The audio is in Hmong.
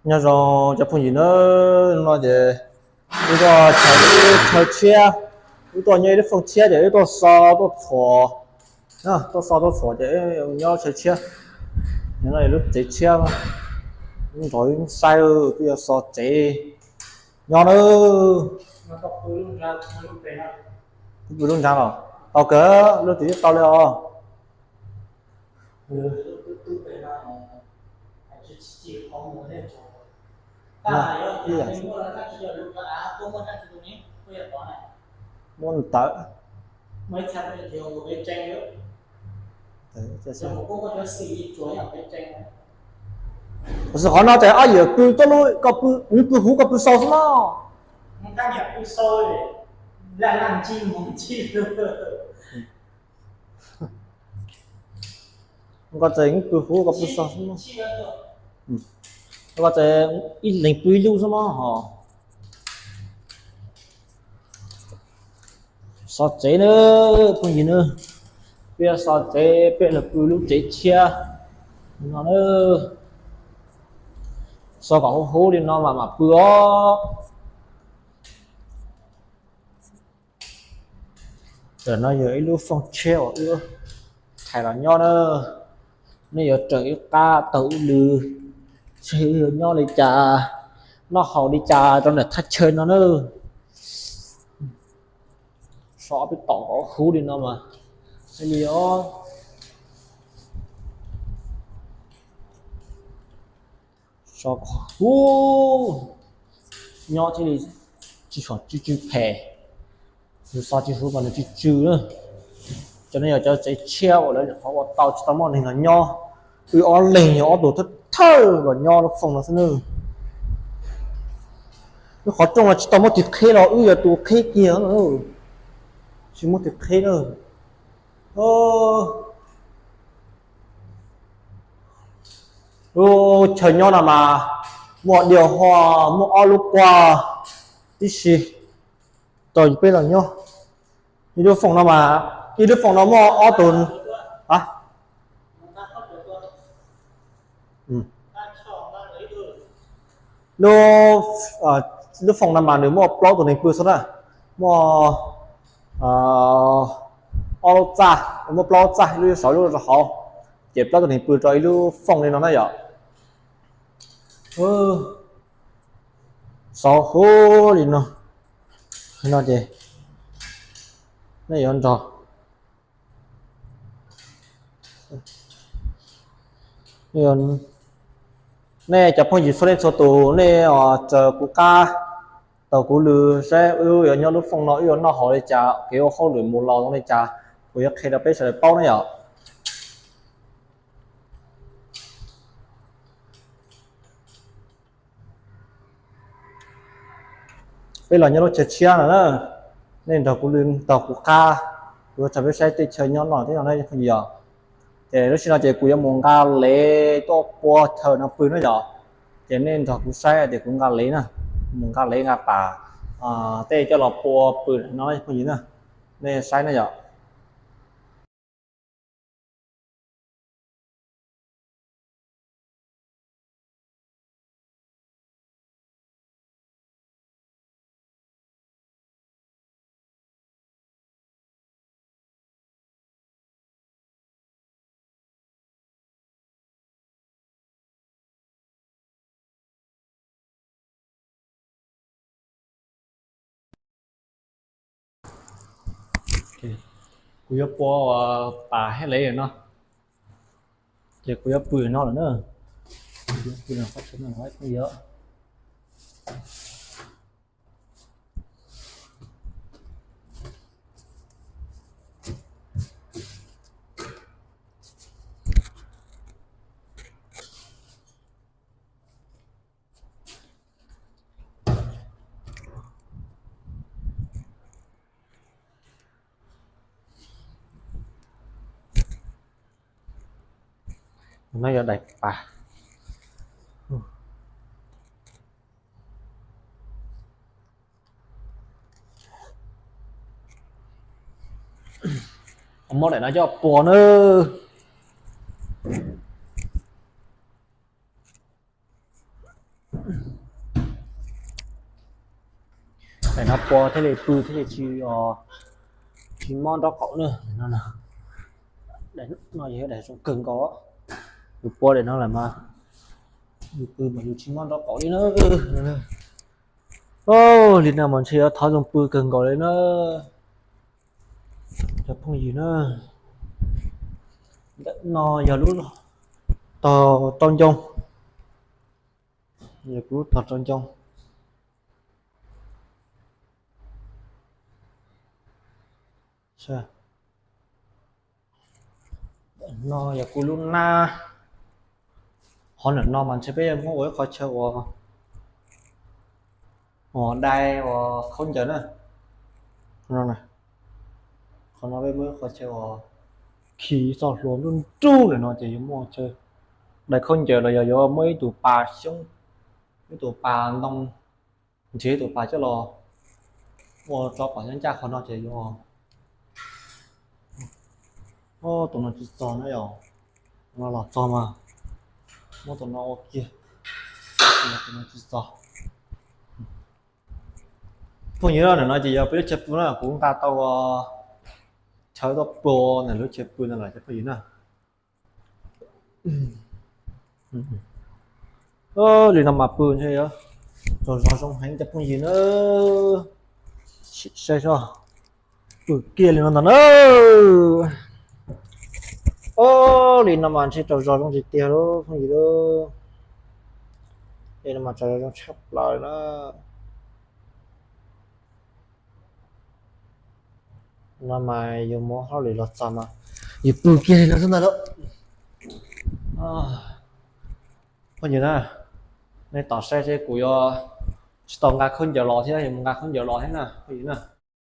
Nyob zoo cov phooj ywg na, no ces wb tuaj chaw, chaw tshiab, wb tuaj nyob ib lub fooj tshiab ces wb tuaj xo tuaj txhuam, tuaj xo tuaj txhuam ces nyob chaw tshiab. No lub tsev tshiab, nrog wb saib, twb yuav xo tsev nyob na. Pw lub nrab los tau kawg, lub twb tau li os. Muab ntawd. Tab sis qhov no ces ob yawm pw tuaj lub, koj pw, nws pw huv koj pw sau xwb no. Koj ces pw huv koj pw sau xwb no. Koj ces ib leeg pw ib lub xwb no ho. Xov tsev na, phooj ywg na, peb xov tsev, peb los pw lub tsev tshiab no na. Xov kom huv huv li no mas mam pw os. Tam no yog ib lub fooj tshiab uas wb thaiv los nyob na. Nej yuav raws ib qab taug wb lw, seb wb yuav nyob li cas, noj haus li cas rau ntawm thaj chaw no na. Xov peb tom kom huv li no mas li os. Xov kom huv, nyob thiaj li tsis, tsis phem. Nws xov tsis huv mas nws tsw tsw na. Cov no yog cov tsev tshiab uas lawv qhov ua tau tsis tau muaj neeg los nyob. Wb ob leeg yog ob tug thawj thawj los nyob lub fooj no xwb na. Lub qhov rooj no tsis tau muab tis qheb los wb yog tus qheb kiag, tsis muab tis qheb na. Lub chaw nyob no mas muaj diav hov, muaj ob lub puag tib si rau peb los nyob. Ib lub fooj no mas, ib lub fooj no muaj ob tug. Lub fooj no mas nws muaj plaub tus neeg pw xwb na. Muaj ob lub txaj, muaj plaub lub txaj, lub saud lub rau hauv, ces plaub tus neeg pw rau ib lub fooj li no na yom. Xov huv li no, no ces nej yuav nrog, nej cov phooj ywg txhua leej txhua tus, nej raws kuv qab taug kuv lw saib wb yuav nyob lub fooj no wb yuav noj haus li cas, kev ua hauj lwm mus los zoo li cas, kuv yuav qhia rau peb sawv daws paub na yom. Peb los nyob lub chaw tshiab no na, nej nrog kuv lw taug kuv qab, kuv yuav tso peb saib tej chaw nyob no thiab no na phooj ywg. Ces lub sij no ces kuv yuav mus nqa lev tuaj pua chaw no pw na yom. Ces nej nrog kuv saib tias kuv nqa lev na, mus nqa lev nqa pam tej coj los pua pw no phooj ywg na, nej saib na yom. Kuv yuav pua pam thiab lev no, ces kuv yuav pw no lawm na. Kuv yuav pw no, phooj ywg. No yog daim pam. Muab daim no coj pua nawb. Daim no pua thiaj li pw thiaj li tsis, tsis mob nraub qaum na. No yog daim zoo kawg nkaus. Yus pua daim no lawm mas yus pw mas yus tsis mob nraub qaum li na. Li no mas ntshe yuav thov zoo pw kawg nkaus li na. Cov phooj ywg na, ntawm no yog lub tog rau ncoo, yog kuv lub tog rau ncoo. No yog kuv lub nab. Qhov ntawm no mas ntshe peb yuav muab ua ib qho chaw ua, ua dai ua khaub ncaws na. Qhov no peb muab ib qho chaw ua, khi txoj hlua nruj nruj ntawm no ces yuav muab ua chaw dai khaub ncaws los yog yuav muab ib tug pas xyoob, ib tug pas ntoo, nrhiav ib tug pas coj los ua tso pom nyob ncaj qhov no ces yuav, tus no tsis txog na yom. Tus no los txog mas muab tus no ua kiag, tus no tsis txog. Phooj ywg, ntawm no ces yog peb lub chaw pw na, kuv nqa tau chaw tuaj pw ntawm lub chaw pw no lawm cov phooj ywg na. Li no mas pw ntshe yuav tsaug zog zoo heev cov phooj ywg na. Sim saib seb, pw kiag li no ntag na. Li no mas ntshe tsaug zog zoo tiag tiag lauj phooj ywg lauj. Li no mas tsaug zog zoo tshaj plaws na. No mas yus muab hauj lwm los txog mas yus pw kiag li no xwb ntag lauj. Phooj ywg na, nej tos saib seb kuv yuav tsis tau nqa khaub ncaws los thiab, yuav mus nqa khaub ncaws los thiab na phooj ywg na.